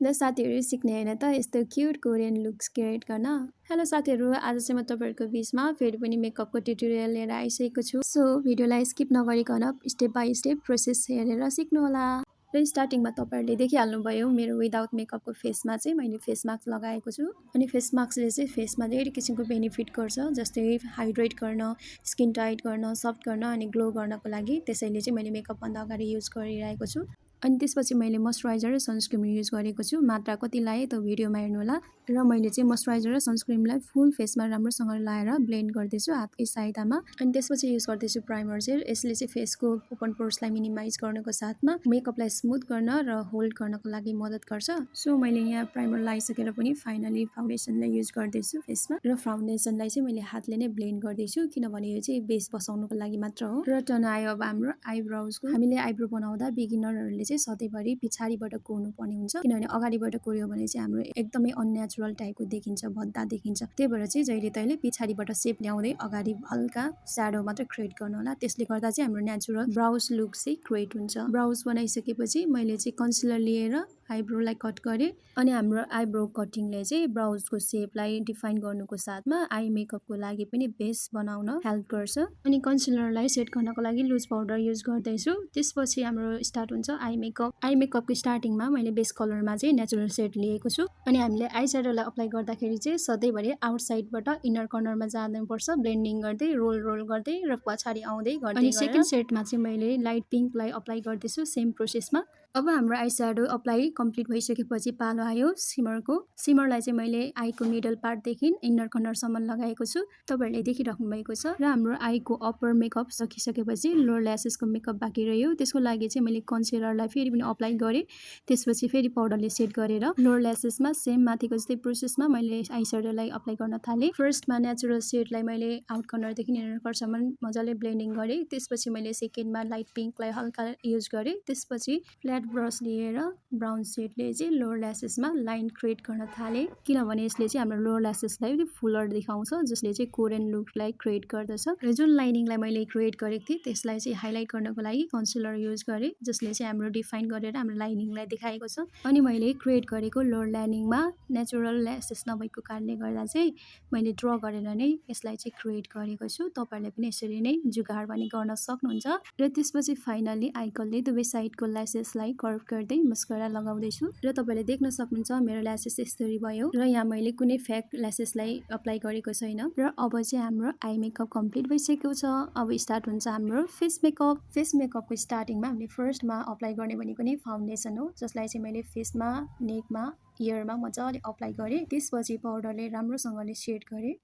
ल साथीहरू सिक्ने होइन त यस्तो क्युट कोरियन लुक्स क्रिएट गर्न। हेलो साथीहरू, आज चाहिँ म तपाईँहरूको बिचमा फेरि पनि मेकअपको ट्युटोरियल लिएर आइसकेको छु। सो भिडियोलाई स्किप नगरिकन स्टेप बाई स्टेप प्रोसेस हेरेर सिक्नुहोला। र स्टार्टिङमा तपाईँहरूले देखिहाल्नुभयो मेरो विदाउट मेकअपको फेसमा चाहिँ मैले फेस मास्क लगाएको छु। अनि फेस मास्कले चाहिँ फेसमा धेरै किसिमको बेनिफिट गर्छ, जस्तै हाइड्रेट गर्न, स्किन टाइट गर्न, सफ्ट गर्न अनि ग्लो गर्नको लागि। त्यसैले चाहिँ मैले मेकअपभन्दा अगाडि युज गरिरहेको छु। अनि त्यसपछि मैले मोइस्चराइजर र सनस्क्रिन युज गरेको छु। मात्रा कति लाएँ त भिडियोमा हेर्नुहोला। र मैले चाहिँ मोइस्चराइजर र सनस्क्रिनलाई फुल फेसमा राम्रोसँग लाएर ब्लेन्ड गर्दैछु हातकै सहायतामा। अनि त्यसपछि युज गर्दैछु प्राइमर जेल। यसले चाहिँ फेसको ओपन पोर्सलाई मिनिमाइज गर्नुको साथमा मेकअपलाई स्मुथ गर्न र होल्ड गर्नको लागि मद्दत गर्छ। सो मैले यहाँ प्राइमर लगाइसकेर पनि फाइनली फाउन्डेसनलाई युज गर्दैछु फेसमा। र फाउन्डेसनलाई चाहिँ मैले हातले नै ब्लेन्ड गर्दैछु, किनभने यो चाहिँ बेस बसाउनुको लागि मात्र हो। र टर्न आयो अब हाम्रो आइब्रोजको। हामीले आइब्रो बनाउँदा बिगिनरहरूले चाहिँ सधैँभरि पछाडिबाट कोर्नु पर्ने हुन्छ, किनभने अगाडिबाट कोर्यो भने चाहिँ हाम्रो एकदमै अननेचुरल टाइपको देखिन्छ, भद्दा देखिन्छ। त्यही भएर चाहिँ जहिले तहिले पछाडिबाट सेप ल्याउँदै अगाडि हल्का स्याडो मात्र क्रिएट गर्नु होला। त्यसले गर्दा चाहिँ हाम्रो नेचुरल ब्राउज लुक चाहिँ क्रिएट हुन्छ। ब्राउज बनाइसकेपछि मैले चाहिँ कन्सिलर लिएर आइब्रोलाई कट गरेँ। अनि हाम्रो आइब्रो कटिङले चाहिँ ब्राउजको सेपलाई डिफाइन गर्नुको साथमा आई मेकअपको लागि पनि बेस बनाउन हेल्प गर्छ। अनि कन्सिलरलाई सेट गर्नको लागि लुज पाउडर युज गर्दैछु। त्यसपछि हाम्रो स्टार्ट हुन्छ आई मेकअप। आई मेकअपको स्टार्टिङमा मैले बेस कलरमा चाहिँ नेचुरल सेड लिएको छु। अनि हामीले आई स्याडोलाई अप्लाई गर्दाखेरि चाहिँ सधैँभरि आउटसाइडबाट इनर कर्नरमा जानुपर्छ, ब्लेन्डिङ गर्दै रोल गर्दै र पछाडि आउँदै गर्दै। अनि सेकेन्ड सेटमा चाहिँ मैले लाइट पिङ्कलाई अप्लाई गर्दैछु सेम प्रोसेसमा। अब हाम्रो आई स्याडो अप्लाई कम्प्लिट भइसकेपछि पालो आयो सिमरको। सिमरलाई चाहिँ मैले आईको मिडल पार्टदेखि इनर कर्नरसम्म लगाएको छु, तपाईँहरूले देखिराख्नु भएको छ। र हाम्रो आईको अप्पर मेकअप सकिसकेपछि लोअर ल्यासेसको मेकअप बाँकी रह्यो। त्यसको लागि चाहिँ मैले कन्सिलरलाई फेरि पनि अप्लाई गरेँ। त्यसपछि फेरि पाउडरले सेट गरेर लोअर ल्यासेसमा सेम माथिको जस्तै प्रोसेसमा मैले आई स्याडोलाई अप्लाई गर्न थालेँ। फर्स्टमा नेचुरल सेडलाई मैले आउट कर्नरदेखि इनर कर्नरसम्म मजाले ब्लेन्डिङ गरेँ। त्यसपछि मैले सेकेन्डमा लाइट पिङ्कलाई हल्का युज गरेँ। त्यसपछि फ्ल्याट ब्रस लिएर ब्राउन सेडले चाहिँ लोअर ल्यासेसमा लाइन क्रिएट गर्न थालेँ, किनभने यसले चाहिँ हाम्रो लोअर ल्यासेसलाई फुलर देखाउँछ, जसले चाहिँ कोरियन लुकलाई क्रिएट गर्दछ। र जुन लाइनिङलाई मैले क्रिएट गरेको थिएँ त्यसलाई चाहिँ हाइलाइट गर्नको लागि कन्सिलर युज गरेँ, जसले चाहिँ हाम्रो डिफाइन गरेर हाम्रो लाइनिङलाई देखाएको छ। अनि मैले क्रिएट गरेको लोअर लाइनिङमा नेचुरल ल्यासेस नभएको कारणले गर्दा चाहिँ मैले ड्र गरेर नै यसलाई चाहिँ क्रिएट गरेको छु। तपाईँहरूले पनि यसरी नै जुगाड पनि गर्न सक्नुहुन्छ। र त्यसपछि फाइनली आइकलले दुवै साइडको ल्यासेसलाई कर्भ गर्दै मस्करा लगाउँदैछु। र तपाईँले देख्न सक्नुहुन्छ मेरो ल्यासेस यसरी भयो। र यहाँ मैले कुनै फेक ल्यासेसलाई अप्लाई गरेको छैन। र अब चाहिँ हाम्रो आई मेकअप कम्प्लिट भइसकेको छ। अब स्टार्ट हुन्छ हाम्रो फेस मेकअप। फेस मेकअपको स्टार्टिङमा हामीले फर्स्टमा अप्लाई गर्ने भनेको नै फाउन्डेसन हो, जसलाई चाहिँ मैले फेसमा, नेकमा, इयरमा मजाले अप्लाई गरेँ। त्यसपछि पाउडरले राम्रोसँगले सेड गरेँ।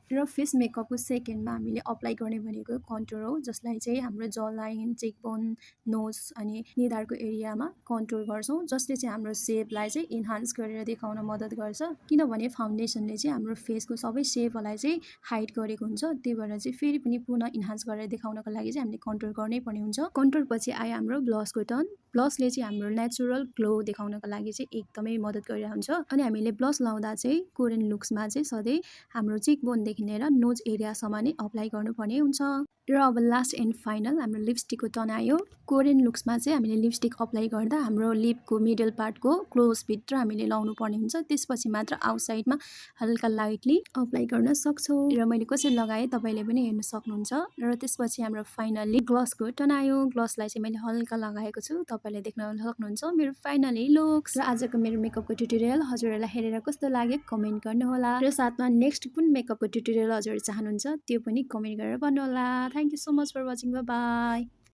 र फेस मेकअपको सेकेन्डमा हामीले अप्लाई गर्ने भनेको कन्टुर हो, जसलाई चाहिँ हाम्रो ज लाइन, चेकबोन, नोज अनि निधारको एरियामा कन्टुर गर्छौँ, जसले चाहिँ हाम्रो सेपलाई चाहिँ इन्हान्स गरेर देखाउन मद्दत गर्छ। किनभने फाउन्डेसनले चाहिँ हाम्रो फेसको सबै सेपलाई चाहिँ हाइड गरेको हुन्छ। त्यही भएर चाहिँ फेरि पनि पुनः इन्हान्स गरेर देखाउनको लागि चाहिँ हामीले कन्टुर गर्नै पर्ने हुन्छ। कन्टुर पछि आयो हाम्रो ब्लसको टर्न। ब्लसले चाहिँ हाम्रो नेचुरल ग्लो देखाउनको लागि चाहिँ एकदमै मद्दत गरिरहेको हुन्छ। अनि हामीले ब्लस लाउँदा चाहिँ कोरियन लुक्समा चाहिँ सधैँ हाम्रो चिकबोनदेखि लिएर नोज एरियासम्म नै अप्लाई गर्नुपर्ने हुन्छ। र अब लास्ट एन्ड फाइनल हाम्रो लिपस्टिकको टर्न आयो। कोरियन लुक्समा चाहिँ हामीले लिपस्टिक अप्लाई गर्दा हाम्रो लिपको मिडल पार्टको क्लोजभित्र हामीले लाउनु पर्ने हुन्छ। त्यसपछि मात्र आउटसाइडमा हल्का लाइटली अप्लाई गर्न सक्छौँ। र मैले कसरी लगाएँ तपाईँले पनि हेर्न सक्नुहुन्छ। र त्यसपछि हाम्रो फाइनली ग्लसको टर्न आयो। ग्लसलाई चाहिँ मैले हल्का लगाएको छु, तपाईँले देख्न सक्नुहुन्छ मेरो फाइनली लुक्स। र आजको मेरो मेकअपको ट्युटोरियल हजुरहरूलाई हेरेर कस्तो लाग्यो कमेन्ट गर्नुहोला। र साथमा नेक्स्ट कुन मेकअपको ट्युटोरियल हजुरहरू चाहनुहुन्छ त्यो पनि कमेन्ट गरेर भन्नुहोला। Thank you so much for watching. Bye by.